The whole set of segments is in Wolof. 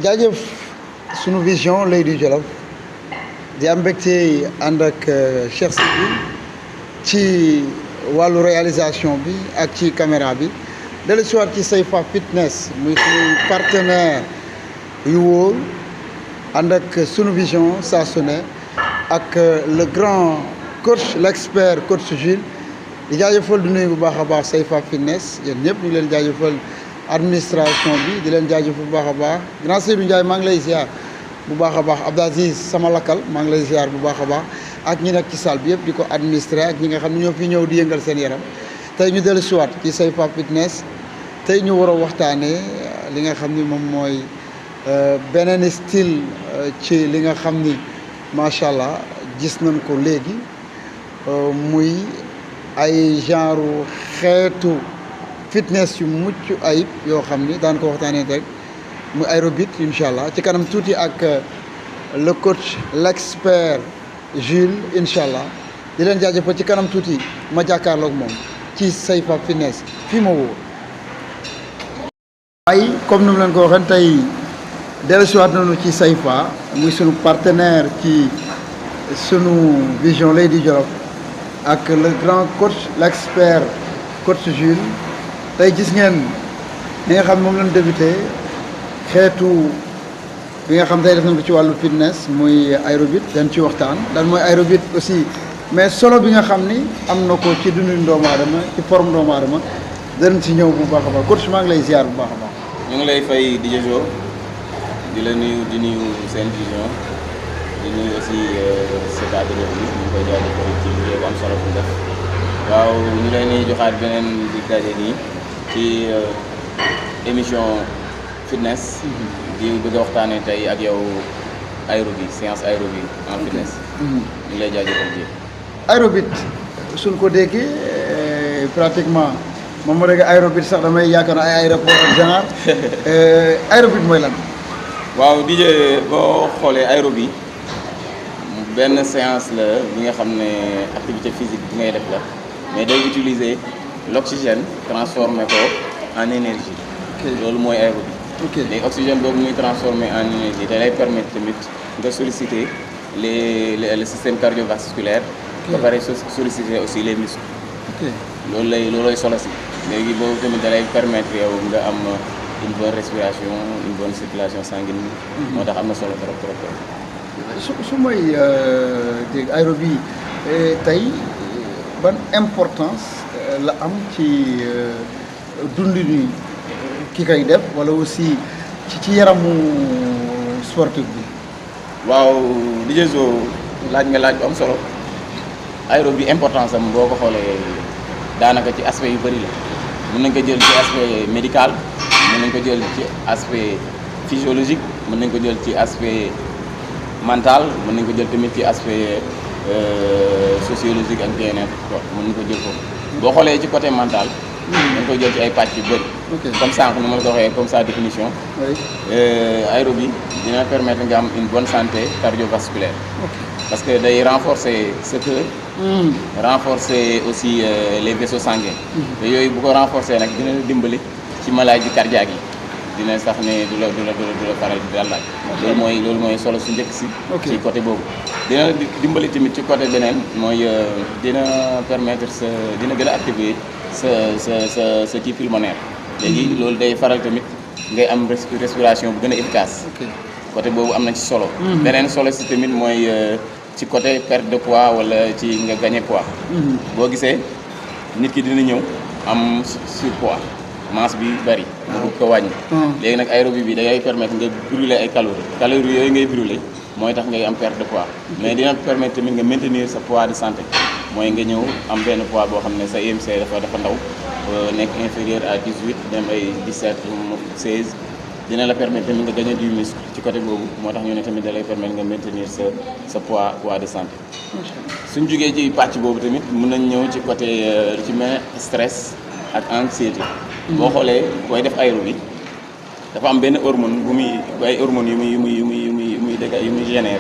jaajëf sunu vision L'Oeil du Jolof di am mbégte ànd ak Cheikh Sidy ci wàllu réalisation bi ak ci caméra bi dellu si waat ci Seyfa Fitness muy suñu partenaire yu wóor ànd ak sunu vision saa su ne ak le grand coach l'expert coach Jules di jaajëfal du nuyu bu baax a baax Seyfa Fitness yéen ñëpp ñu ngi leen jaajëfal administration bi di leen jaajëfal bu baax a baax grand Seydou Ndiaye maa ngi lay ziar bu baax a baax Abdou Aziz sama lakkal maa ngi lay ziar bu baax a baax ak ñi nekk ci salle bi yëpp di ko administré ak ñi nga xam ne ñoo fi ñëw di yëngal seen yaram tey ñu dellu siwaat ci Seyfa Fitness tey ñu war a waxtaanee li nga xam ni moom mooy beneen style ci li nga xam ni macha allah gis nañ ko léegi muy ay genre xeetu fitness yu mucc ayib yoo xam ni daan ko waxtaanee rek muy aérobie incha allah ci kanam tuuti ak le coach l'expert Jules incha allah di leen jaajëfal ci kanam tuuti ma jàkkaarloog moom ci Seyfa Fitness fii ma woo. waaye comme ni mu leen ko waxee tey dellusiwaat nañu ci Seyfa muy sunu partenaire ci sunu vision L'Oeil du Jolof ak le grand coach l'expert coach Jules tey gis ngeen li nga xam moom lañ débuté xeetu bi nga xam tey def nañ ko ci wàllu fitness muy aérobie dañ ci waxtaan dan mooy aérobie aussi mais solo bi nga xam ni am na ko ci dundu doomu aadama ci forme doomu aadama danañ ci ñëw bu baax a baax coach maa ngi lay ziar bu baax a baax. ñu ngi lay fay di Jo di la nuyu di nuyu seen vision di nuyu aussi spectateur bi ñu ngi koy jaajëfal ci liggéey bu am solo bu def waaw ñu lay nuyu joxaat beneen di daje nii ci émission fitness. di bëgg a waxtaanee tey ak yow aérobie séance aérobie en fitness. ñu ngi lay jaajëfal ji. aérobie suñ ko déggee pratiquement moom moo dégg aérobie sax damay yaakaar ay aéroport ak genre aérobie mooy lan. waaw DJ boo xoolee aérobie benn séance la bi nga xam ne activité physique bi ngay def la mais day utiliser l'oxygène transformé ko en énergie. loolu mooy aérobie. léegi oxygène boobu muy transformé en énergie da lay permettre tamit nga solliciter le système cardiovasculaire. ba pare solliciter aussi les muscles. loolooy solo si. léegi boobu tamit da lay permettre yow nga am une bonne respiration une bonne circulation sanguine. moo tax am na solo trop trop trop. su may dégg aérobie tey ban importance la am ci dundinu ki koy def wala aussi ci yaramu sportif bi. waaw DJ Zo laaj nga laaj bu am solo aérobie importance am boo ko xoolee daanaka ci aspect yu bëri la mën nañ ko jël ci aspect médical mën nañ ko jël ci aspect physiologique mën nañ ko jël ci aspect mental mën nañ ko jël tamit ci aspect sociologique ak bien-être mën nañ ko jël foofu boo xoolee ci côté mental. dañ koy jël ci ay pàcc yu bëri. comme sànq nu ma la ko waxee comme sa définition. aérobie dina permettre nga am une bonne santé cardiovasculaire. parce que day renforcer sa cœur. renforcer aussi les vaisseaux sanguins. te yooyu bu ko renforcer nag dina dimbali ci maladie cardiaque yi dina sax ne du la faral di dal laaj. loolu mooy solo su njëkk si. ci côté boobu. dina dimbali tamit ci côté beneen mooy dina permettre dina gën a activer sa kii pulmonaire. léegi loolu day faral tamit ngay am respiration bu gën a efficace. côté boobu am na ci solo. beneen solo si tamit mooy ci côté perte de poids wala ci nga gagner poids. boo gisee nit ki dina ñëw am surpoids masse bi bari. nga bëgg ko wàññi. léegi nag aérobie bi day permettre nga brûler ay calories yooyu ngay brûler mooy tax ngay am perte de poids. mais dina permettre tamit nga maintenir sa poids de santé mooy nga ñëw am benn poids boo xam ne sa IMC dafa ndaw. nekk inférieur à 18 dem ay 17 16 dina la permettre tamit nga gagner du muscle ci côté boobu moo tax ñu ne tamit da lay permettre nga maintenir sa poids de santé. suñ jugee ci pàcc boobu tamit mën nañ ñëw ci côté ci mel stress ak anxiété. boo xoolee booy def aérobie dafa am benn hormone bu muy ay hormones yu muy généré.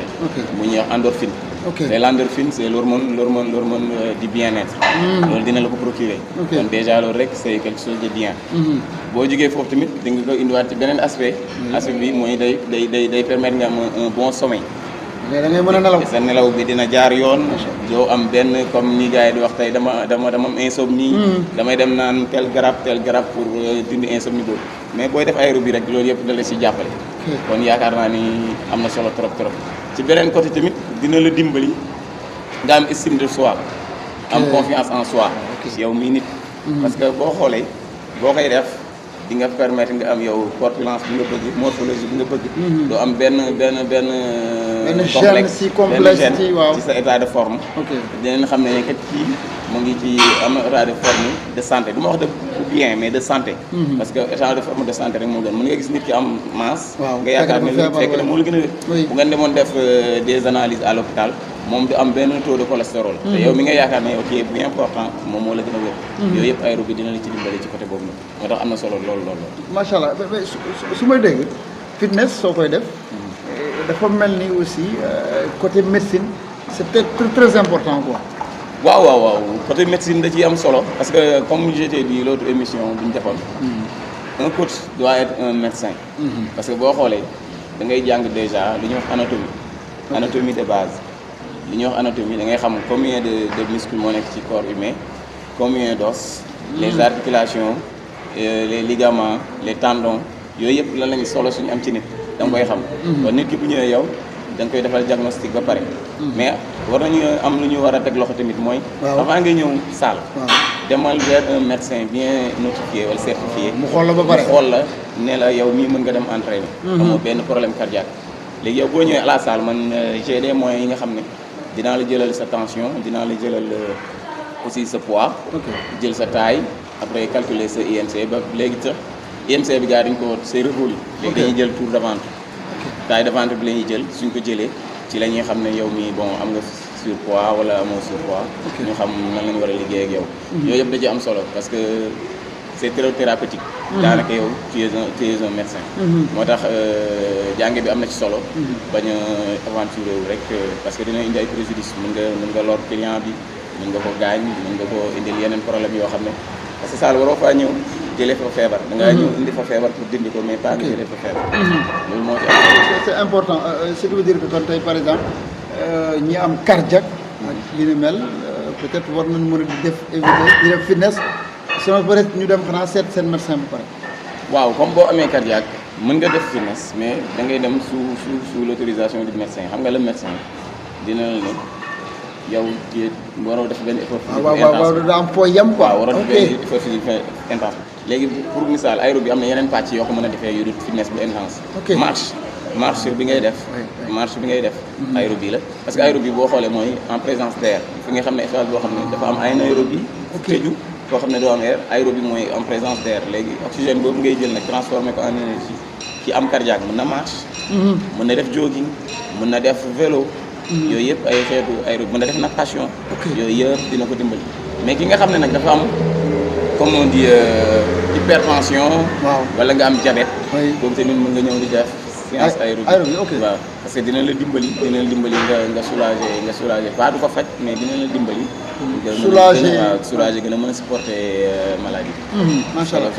mu ñuy wax endorphine. Ok. les l'endorphine c'est l'hormone du bien-être. loolu dina la ko procurer. Ok. kon déjà loolu rek c'est quelque chose de bien. boo jógee foofu tamit di nga ko indiwaat ci beneen aspect. aspect bi mooy day permettre nga am un bon sommeil. mais da ngay mën a nelaw. sa nelaw bi dina jaar yoon. doo am benn comme ni gars yi di wax tey dama am insomnie. damay dem naan tel garab pour dindi insomnie boobu mais booy def aérobie rek loolu yëpp da la si jàppale. kon yaakaar naa ni am na solo trop. ci beneen côté tamit dina la dimbali nga am estime de soi. am confiance en soi. yow mii nit. parce que boo xoolee boo koy def di nga permettre nga am yow corpulence bi nga bëgg morphologie bi nga bëgg. doo am benn complexe ci sa état de forme. dinañ xam ne kat kii mu ngi ci am état de forme de santé du ma wax de bien mais de santé. parce que état de forme de santé rek moo gën mën nga gis nit ki am masse. nga yaakaar ne fekk na moo la gën a bu ngeen demoon def des analyses à l'hôpital moom du am benn taux de cholestérol. te yow mi nga yaakaar ne yow qui est bien important moom moo la gën a wér. yooyu yëpp aérobie dina la ci dimbali ci côté boobu nag moo tax am na solo lool. macha allah mais su may dégg fitness soo koy def dafa mel ni aussi côté médecine c'est peut-être très important quoi. waaw côté médecine da ciy am solo parce que comme je t'ai dit l'autre émission bu ñu defoon. un coach doit être un médecin. parce que boo xoolee da ngay jàng déjà li ñuy wax anatomie de base. li ñuy wax anatomie da ngay xam combien de muscles moo nekk ci corps humain combien d'os les articulations les ligaments les tendons yooyu yëpp lan lañu solo suñu am ci nit da nga koy xam. kon nit ki bu ñëwee yow da nga koy defal diagnostic ba pare. mais war nañu am lu ñu war a teg loxo tamit mooy. avant nga ñëw salle. demal vers un médecin bien notifié wala certifié. mu xool la ba pare mu xool la ne la yow mii mën nga dem entraîner. amoo benn problème cardiaque. léegi yow boo ñëwee à la salle man j'ai des moyens yi nga xam ne dinaa la jëlal sa tension dinaa la jëlal aussi sa poids. jël sa taille après calculer sa IMC ba léegi sax IMC bi gars dañ ko c'est révolu. léegi dañuy jël tour de ventre. taille de ventre bi la ñuy jël suñ ko jëlee ci la ñuy xam ne yow mii bon am nga surpoids wala amoo surpoids. ñu xam nan la ñu war a liggéey ak yow. yooyu yëpp da ci am solo parce que c'est très thérapeutique. daanaka yow tu es un médecin. moo tax jànge bi am na ci solo. bañ a aventuré wu rek parce que dina indi ay préjudice mën nga lor client bi mën nga ko gaañ mën nga ko indil yeneen problème yoo xam ne parce que saal waroo faa ñëw jëlee fa feebar. da ngaa ñëw indi fa feebar pour dindi ko mais pas nga jëlee fa feebar. loolu moo ci am solo. c'est important ce qui veut dire que kon tey par exemple ñi am cardiaque ak li ni mel peut-être war nañu mën a def éviter di def fitness sinon peut-être ñu dem xanaa seet seen médecin bu pare. waaw comme boo amee cardiaque mën nga def fitness mais da ngay dem sous l'autorisation du médecin xam nga le médecin dina la ne yow ci waroo def benn effort physique intense. waaw da am foo yem quoi. waaw waroo def benn effort physique intense. léegi pour misaal aérobie am na yeneen pàcc yoo ko mën a defee yu dul fitness bu intense. marche bi ngay def. aérobie la parce que aérobie boo xoolee mooy en présence d'air fi nga xam ne espace boo xam ne dafa am anaérobie. tëju foo xam ne doo am air aérobie mooy en présence d'air léegi oxygène boobu ngay jël nag transformer ko en énergie ci am cardiaque mën na marche. mën na def jogging mën na def vélo. yooyu yëpp ay xeetu aérobie mën na def natation. yooyu yëpp dina ko dimbali mais ki nga xam ne nag dafa am comme on dit hypertension. wala nga am diabète. boobu tamit mën nga ñëw di def. séance aérobie waaw parce que dina la dimbali nga soulager pas du ko faj mais dina la dimbali. soulager gën a mën a supporter maladie bi. macha allah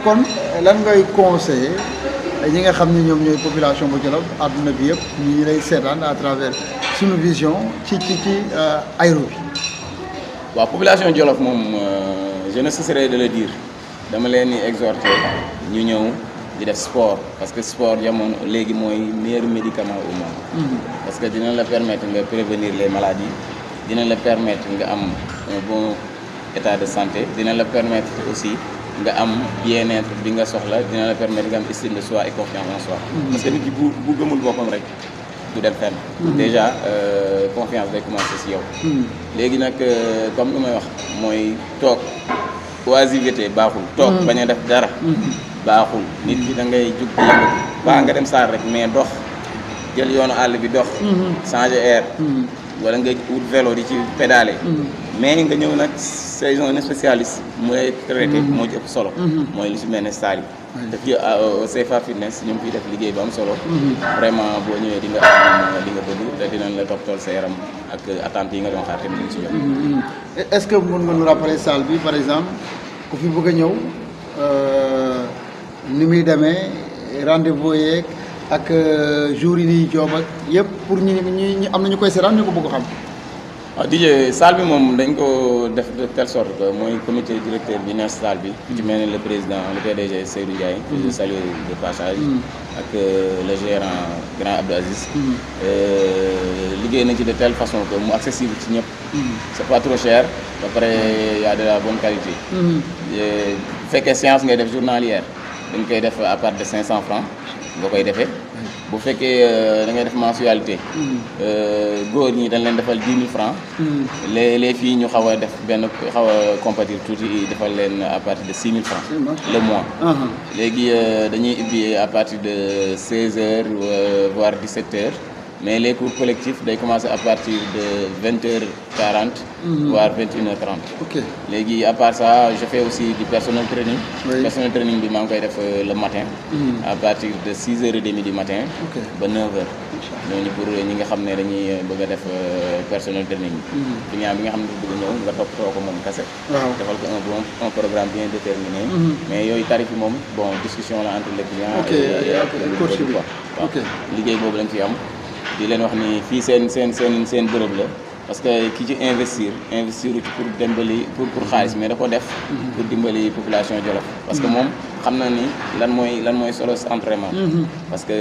kon lan ngay conseiller ñi nga xam ne ñoom ñooy population bu Djolof àdduna bi yëpp ñi lay seetaan à travers suñu vision ci aérobie. waaw population Djolof moom je ne cesserai de le dire dama leen di exhorter ñu ñëw. di def sport parce que sport jamono léegi mooy meilleur médicament au monde. parce que dina la permettre nga prévenir les maladies dina la permettre nga am un bon état de santé dina la permettre aussi nga am bien-être bi nga soxla dina la permettre nga am estime de soi et confiance en soi. parce que nit ki bu gëmul boppam rek du dem fenn. déjà confiance day commencer ci yow. léegi nag comme lu may wax mooy toog oisiveté baaxul. toog bañ a def dara. baaxul nit ki da ngay jug di yëngu baa nga dem saar rek mais dox jël yoonu àll bi dox changer air wala nga wut vélo di ci pédaler mais nga ñëw nag saison spécialiste mu lay traité moo ci ëpp solo mooy lu si mel ne saal yi te fii au CFA Fitness ñu ngi fiy def liggéey bu am solo. vraiment boo ñëwee di nga am li nga bëgg te dinañ la toppatoo sa yaram ak attentes yi nga doon xaar tamit ñu ci jot. est-ce que mën nga ñu rappeler salle bi par exemple ku fi bëgg a ñëw ni muy demee rendez-vous yeeg ak jour yi nii joob ak yëpp pour ñi am na ñu koy seetaan ñu ko bëgg xam. waaw DJ salle bi moom dañ ko def de telle sorte que mooy comité directeur bi nekk salle bi. ci mel ni le président le PDG Seydou Ndiaye. je salue de passage. ak le gérant grand Abdou Aziz. liggéey nañ ci de telle façon que mu accessible ci ñëpp. c'est pas trop cher ba pare y a de la bonne qualité. bu fekkee séance ngay def journalière dañ koy def à partir de 500 francs nga koy defee. bu fekkee da ngay def mensualité. góor ñi dañ leen defal 10 000 francs. les filles ñu xaw a def benn xaw a compatir tuuti defal leen à partir de 6 000 francs le mois. léegi dañuy ubbi à partir de 16 heures voire 17 heures. mais les cours collectifs day commencer à partir de 20h40. voire 21h30. ok léegi à part ça je fais aussi du personnel training. Oui. Personnel training bi maa ngi koy def le matin. à partir de 6h30 du matin. ok ba 9h. ñooñu pour ñi nga xam ne dañuy bëgg a def personnel training. client bi nga xam ne dafa bëgg a ñëw nga toppatoo ko moom kese. waaw defal ko un programme bien déterminé. mais yooyu tarif yi moom bon discussion la entre le client. ok et coach bi quoi. ok liggéey boobu lañ fi am. di leen wax ni fii seen bërëb la parce que ki ci investir ci pour dimbali pour xaalis mais da ko def pour dimbali population Jolof parce que moom xam na ni lan mooy solo si entraînement parce que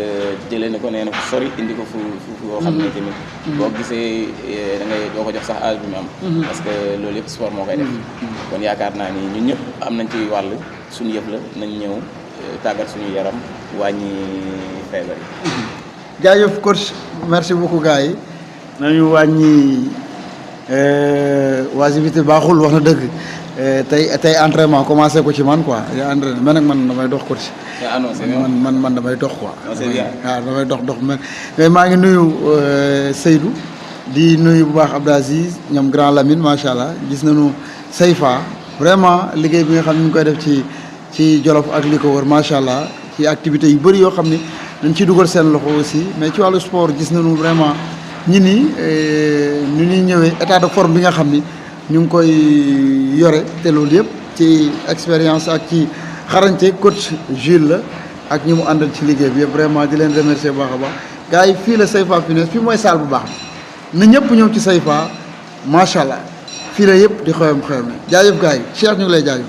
jëlee na ko nee na fu sori indi ko fu yoo xam ne tamit boo gisee da ngay doo ko jox sax âge bi mu am parce que loolu yëpp sport moo koy def kon yaakaar naa ni ñun ñëpp am nañ ci wàll suñu yëf la nañ ñëw tàggat suñu yaram wàññi feebar yi. jaajëf coach merci beaucoup gars yi nañu wàññi oisiveté baaxul wax na dëgg tey entraînement commencé ko ci man quoi yaa entraîné man nag man damay dox coach. ah non c'est bien man damay dox quoi. non c'est bien waaw damay dox mais maa ngi nuyu Seydou di nuyu bu baax Abdou Aziz ñoom grand Lamine macha allah gis nañu Seyfa vraiment liggéey bi nga xam ne ñu ngi koy def ci Jolof ak li ko wër macha allah ci activités yu bëri yoo xam ni. dañ ciy dugal seen loxo aussi mais ci wàllu sport gis nañu vraiment ñi ni ñu ñuy ñëwee état de forme bi nga xam ni ñu ngi koy yore te loolu yëpp ci expérience ak ci xarañte coach Jules la ak ñi mu àndal ci liggéey bi yëpp vraiment di leen remercier bu baax a baax gars yi fii la CFA Fitness fii mooy salle bu baax na ñëpp ñëw ci CFA macha allah fii la yëpp di xoyam jaajëf gars yi Cheikh ñu ngi lay jaajëf.